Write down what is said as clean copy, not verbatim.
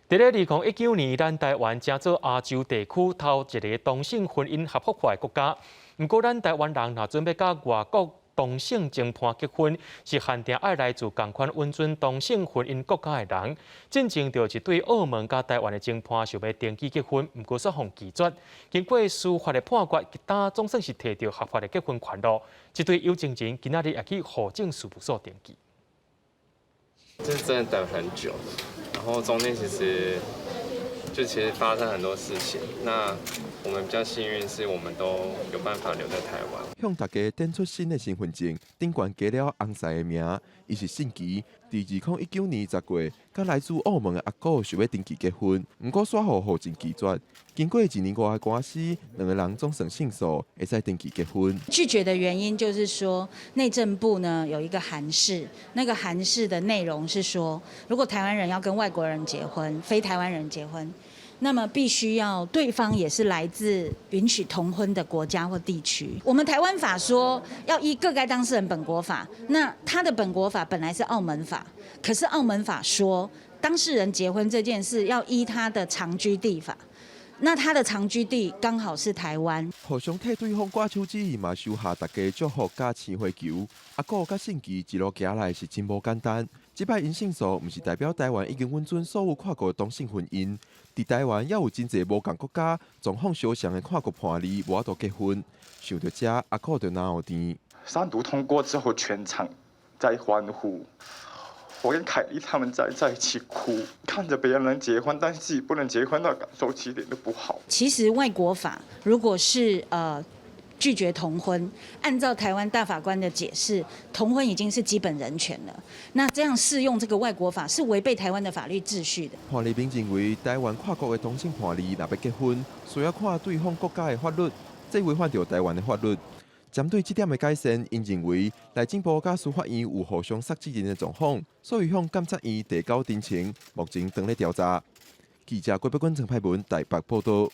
佇咧2019年，咱台灣成做亞洲地區頭一个同性婚姻合法化的國家。毋過，咱台灣人若準備佮外國同性情伴結婚，是限定愛來自仝款允准同性婚姻國家的人。進前就一對澳門佮台灣的情伴想欲登記結婚，毋過煞予拒絕。經過司法的判決，今總算是提著合法的結婚權囉。這對有情人今仔日也去戶政事務所登記。這是真的等很久，然後中間其實發生很多事情。那我們比較幸運，是我們都有辦法留在台灣。向大家展出新的身份證，頂懸加了翁婿的名，伊是信奇。佇2019年10月，佮來自澳門的阿古想欲登記結婚，毋過煞予戶政拒絕。經過一年外的官司，兩个人總算勝訴，會使登記結婚。拒絕的原因就是說，內政部呢有一個函釋，那個函釋的內容是說，如果台灣人要跟外國人結婚，非台灣人結婚，那麼必須要對方也是來自允許同婚的國家或地區。我們台灣法說要依各該當事人本國法，那他的本國法本來是澳門法，可是澳門法說當事人結婚這件事要依他的常居地法，那他的常居地剛好是台灣。互相替對方掛手指，嘛收下大家祝福佮鮮花球。阿古佮信奇一路行來是真無簡單。這擺𪜶勝訴，毋是代表台灣已經允准所有跨國同性婚姻。佇台灣猶有真濟無仝國家狀況相像的跨國伴侶無法度結婚。想著這，阿古就流淚。三讀通過之後，全場在歡呼。我跟凱莉他們在一起哭，看着別人能結婚，但是自己不能結婚，那感受其實一點都不好。其實外國法如果是拒絕同婚，按照台灣大法官的解釋，同婚已經是基本人權了。那這樣適用這個外國法是違背台灣的法律秩序的。潘麗冰認為，台灣跨國的同性伴侶若欲結婚，需要看對方國家的法律，這違反著台灣的法律。針對這點的改善，𪜶認為內政部佮司法院有互相捒責任的狀況，所以向監察院提交陳情，目前正咧調查。記者郭碧君、陳派文台北報道。